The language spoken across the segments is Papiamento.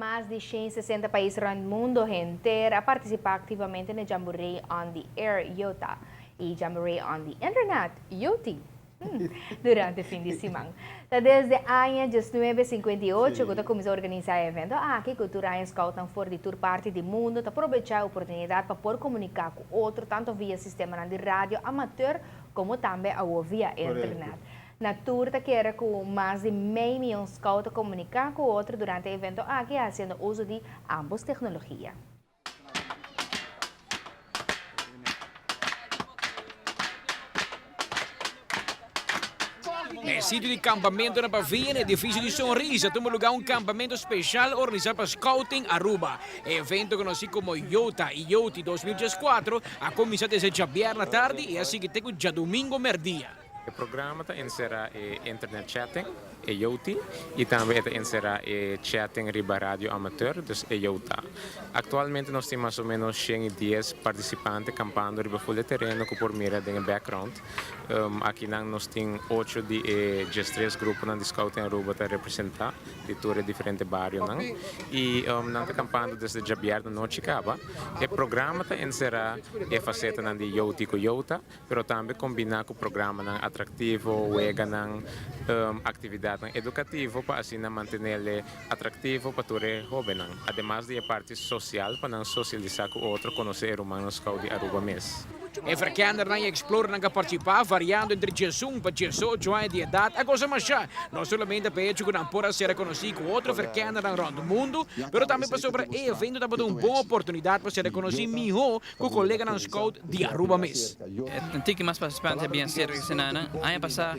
Mas di 160 pais rond mundo henter a participa activamente na Jamboree on the Air, YOTA, y Jamboree on the Internet, YOTI, durante fin di siman. Ta desde aña 1958 cu ta cuminsa organisa e evento aki, cu tur aña scoutnan for di tur parti di mundo ta probecha e oportunidad pa por comunica cu otro tanto via sistemanan di radio amateur como tambe awo via internet. Na tur ta kere ku mas di mei mion scout ta komuniká ku otro durante e evento aki hasiendo uso di ambos teknologia. Na e sitio di kampamentu na Pavia, na edifisio di Sonrisa, tuma lugá un kampamentu speshal organisá pa Scouting Aruba. E evento konosí komo Yota i Yoti 2014 a kuminsá desde djabièrnè tardi i a sigui te ku djadumingu mèrdia. E programa ta enserá e internet chatting, e Yoti, i tambe e ta enserá e chatting riba radio amateur, dus e Yota. Aktualmente nos tin mas o ménos 110 partisipante kampando riba ful e tereno ku por mira den e background. Akinan nos tin ocho di e 13 gruponan di Scouting Aruba ta representá di tur e diferente barionan i nan ta kampando desde djabièrnè nochi kaba. E programa ta enserá e fasetanan di Yoti ku Yota. pero tambe kombiná ku programanan atraktivo, weganan, aktividatnan edukativo pa asina mantenele atraktivo pa tur e hóbennan. Ademas di e parti sosial pa nan sosialisá ku otro, konosé e rumannan scout di Aruba mes. E verkendernan i eksplorernan ku a partisipá, variando entre 11 pa 18 aña di edat, a gosa mashá, no solamente pa e hecho ku nan por a sera konosí ku otro verkendernan rònt mundu, pero tambe pasobra e evento tabata un bon oportunidat pa sera konosí mihó Ku koleganan scout di Aruba mes. Un tiki mas partisipante a bien serka ke senana. Aña pasá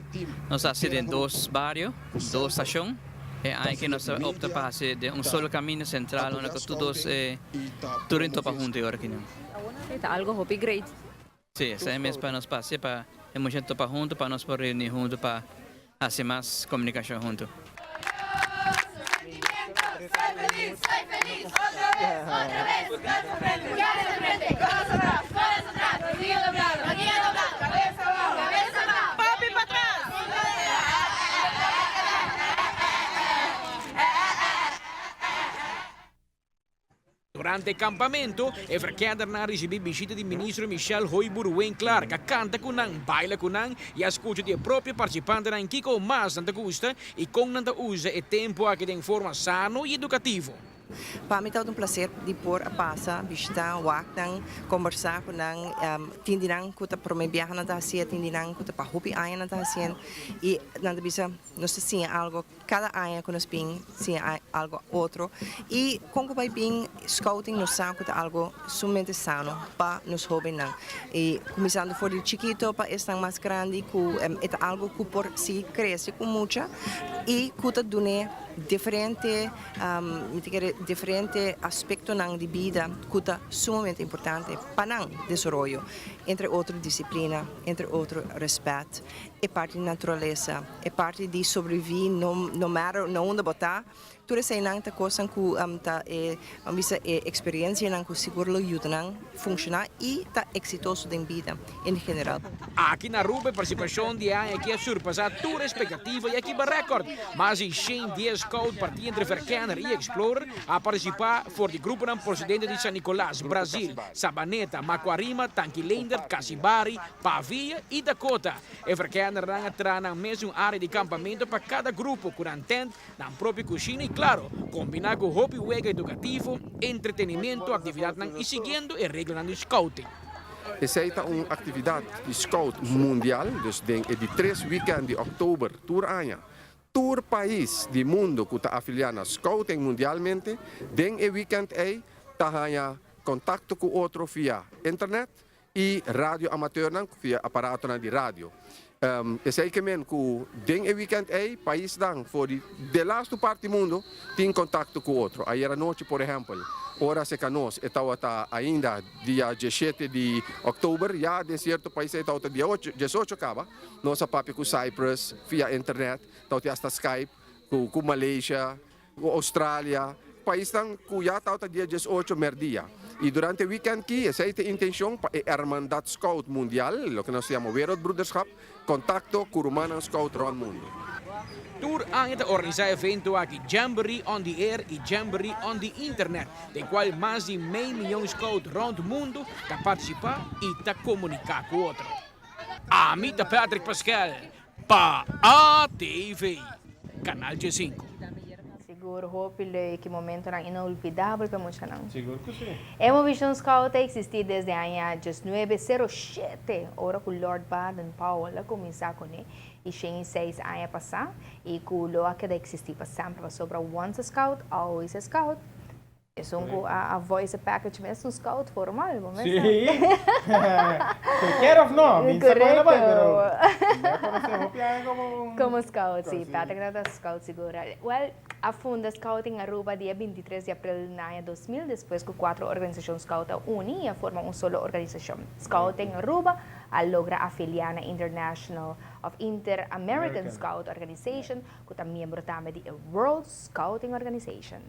nos a hasi den dos bario, dos stashon. E aña aki nos a opta pa hasi den un solo kaminda sentral unda ku tur dos e tur in topa huntu e ora akinan. E ta algo hopi great. Si, esei mes pa nos pasia pa e muchanan topa huntu pa nos por reuni huntu pa hasi mas komunikashon huntu. Durante e kampamentu, e verkendernan a risibí bishita di Ministro Michelle Hooyboer-Winklaar, ku a kanta ku nan, baila ku nan i a skucha di e propio partisipantenan kiko mas nan ta gusta i kon nan ta usa e tempu aki den forma sano i edukativo. Pa mi tabata un placer di por a pasa, bishita, wak nan, combersa cu nan. Tin di nan cu ta prome biaha nan ta hacié, tin di nan cu ta pa hopi aña nan ta hacié y nan ta bisa nos ta siña algo. Kada aña ku nos bin siña algo otro i kon ku bai bin scouting nos sa ku ta algo sumamente sano pa nos hobennan i kuminsando for di chikito pa esnan mas grandi ku e ta algo ku por sigui krese ku mucha i ku ta dun'é diferente mi ta kere diferente aspektonan di bida ku ta sumamente importante pa nan desaroyo entre otro disiplina entre otro rèspèt e parti di naturalesa. E parti di sobreviví no no matter na unda bo ta, tur eseinan ta kosnan ku ta e ban bisa e eksperensianan ku sigur lo yuda nan funshoná i ta eksitoso den bida en general. Aki na Aruba e partisipashon di e aña aki a surpasá tur espektativa i a kiba rèkòrt. Mas di 110 scout partí entre Verkenner i Explorer a partisipá for di gruponan prosedente di San Nicolas, Brazil, Sabaneta, Macuarima, Tanki Leendert, Casibari, Pavia i Dakota. E verkendernan a traha nan mes un área di kampamentu pa kada grupo ku nan tènt, nan propio kushina i klaro, kombiná ku hopi wega edukativo, entretenimiento, aktividatnan i siguiendo e reglanan di scouting. Esei ta un aktividat di scout mundial, dus den e di tres wikènt di òktober tur aña, tur pais di mundu ku ta afiliá na scouting mundialmente den e wikènt ei ta haña kontakto ku otro via internet i radio amateurnan via aparatonan di radio. Esei ke men ku den e weekend ei paisnan for di delastu parti mundu tin kontakto ku otro. Ayer anochi por ehèmpel ora serka nos e tabata ainda dia 17 di òktober ya den sierto pais ei tabata dia ocho diesocho kaba. Nos a papia ku Cyprus via internet, tabatin asta Skype ku Malaysia. Ku Australia, paisnan ku ya tabata dia 18 merdia. I durante wikènt ki, esei ta e intenshon pa e Hermandad Scout Mundial, loke nos ta yama Wereldbroederschap, kontakto ku rumannan scout rònt mundu. Tur aña ta organisa e evento aki Jamboree on the Air y Jamboree on the Internet, den cual mas di mei miyon scout rond mundo ta participa y ta comunica cu otro. Ami ta Patrick Pascal pa ATV, Canal 5. Sigur, hopi leuk momentonan inolvidabel pa muchanan. Sigur cu si. E movecion Scout ta existi desde aña 1907, ora cu Lord Baden Powell a cuminsa cune, y 106 aña pasa, y cu lo a keda existi pa semper, pasobra once a scout, always a scout. E un a voice package mes, un scout formal, bo Si. Kier of no, mi sa con bai, pero como Como scout, si. Patrick ta scout sigur. Well, a funda Scouting Aruba dia 23 di april di aña 2000, despues cu cuater organisacion scout a uni y a forma un solo organisacion. Scouting Aruba a logra afilia na International of Inter-American Scout Organization, cu ta miembro tambe di World Scouting Organization.